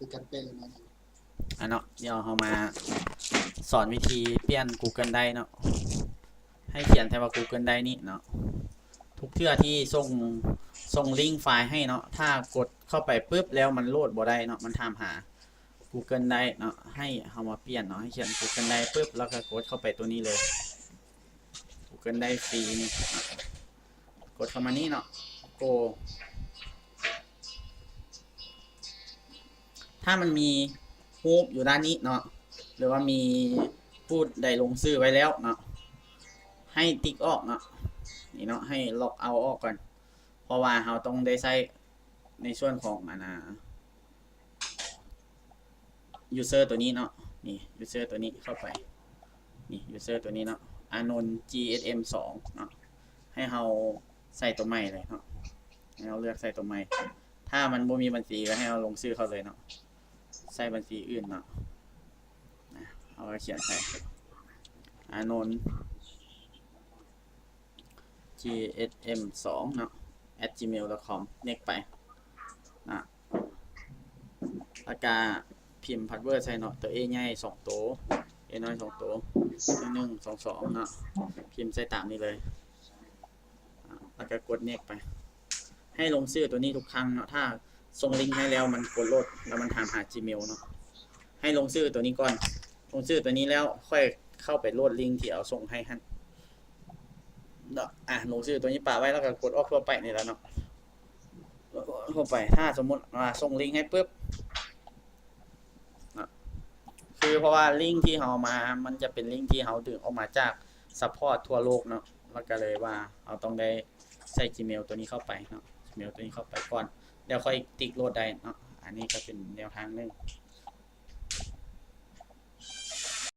ຄືກັນເປັນແລ້ວນະ. ອ່ະເນາະ ດຽວເຮົາມາສອນວິທີປ່ຽນ Google Drive ເນາະ. ໃຫ້ຂຽນໃສ່ວ່າ Google Drive ນີ້ເນາະ. ທຸກເທື່ອທີ່ສົ່ງ ສົ່ງລິ້ງໄຟລ໌ໃຫ້ເນາະ, ຖ້າກົດເຂົ້າໄປປຶບແລ້ວມັນໂຫຼດບໍ່ໄດ້ເນາະ, ມັນຖາມຫາ Google Drive ເນາະ, ໃຫ້ເຮົາມາປ່ຽນເນາະ, ໃຫ້ຂຽນ Google Drive ປຶບ ແລ້ວກໍກົດເຂົ້າໄປຕົວນີ້ເລີຍ Google Drive ຟຣີນີ້ເນາະ. ກົດເຂົ້າມານີ້ເນາະ Go. ຖ້າມັນມີຮູບຢູ່ດ້ານນີ້ເນາະ ຫຼືວ່າມີຜູ້ໃດລົງຊື່ໄວ້ແລ້ວເນາະ ໃຫ້ຕິກອອກເນາະ. ນີ້ເນາະ ໃຫ້ log out ອອກກ່ອນ ເພາະວ່າເຮົາຕ້ອງໄດ້ໃຊ້ໃນສ່ວນຂອງ ອັນນ່າ user ຕົວນີ້ເນາະ. ນີ້ user ຕົວນີ້ເຂົ້າໄປ ນີ້ user ຕົວນີ້ເນາະ ອານົນ G S M ສອງເນາະ. ໃຫ້ເຮົາໃສ່ຕົວໃໝ່ເລີຍເນາະ, ໃຫ້ເຮົາເລືອກໃສ່ຕົວໃໝ່. ຖ້າມັນບໍ່ມີບັນຊີກໍໃຫ້ເຮົາລົງຊື່ເຂົ້າເລີຍເນາະ, ໃສ່ບັນຊີອື່ນເນາະ. ນະ ເຮົາກໍຂຽນໃສ່ ອານົນ G S M ສອງເນາະ at gmail dot com next ໄປນະ. ແລ້ວກະພິມ password ໃສ່ເນາະ, ຕົວ A ໃຫຍ່ສອງໂຕ A ນ້ອຍສອງໂຕ ໜຶ່ງ ສອງ ສອງເນາະ, ພິມໃສ່ຕາມນີ້ເລີຍ ແລ້ວກໍກົດ next ໄປ. ໃຫ້ລົງຊື່ຕົວນີ້ທຸກຄັ້ງເນາະ, ຖ້າສົ່ງລິ້ງໃຫ້ແລ້ວມັນກົດໂຫຼດ ແລ້ວມັນຖາມຫາ Gmail ເນາະ, ໃຫ້ລົງຊື່ຕົວນີ້ກ່ອນ. ລົງຊື່ຕົວນີ້ແລ້ວຄ່ອຍເຂົ້າໄປໂຫຼດລິ້ງທີ່ເຮົາສົ່ງໃຫ້ຫັ້ນເນາະ. ອ່ະ ລົງຊື່ຕົວນີ້ປະໄວ້ ແລ້ວກໍກົດອອກທົ່ວໄປນີ້ແຫຼະເນາະ. ທົ່ວໄປ ຖ້າສົມມຸດວ່າສົ່ງລິ້ງໃຫ້ປຶບເນາະ ຄືເພາະວ່າລິ້ງທີ່ເຮົາເອົາມາ ມັນຈະເປັນລິ້ງທີ່ເຮົາດຶງອອກມາຈາກ support ທົ່ວໂລກເນາະ, ແລ້ວກໍເລີຍວ່າເຮົາຕ້ອງໄດ້ໃສ່ Gmail ຕົວນີ້ເຂົ້າໄປເນາະ, Gmail ຕົວນີ້ເຂົ້າໄປກ່ອນ ແລ້ວຄ່ອຍຕິກໂຫຼດໄດ້ເນາະ. ອັນນີ້ກໍເປັນແນວທາງໜຶ່ງ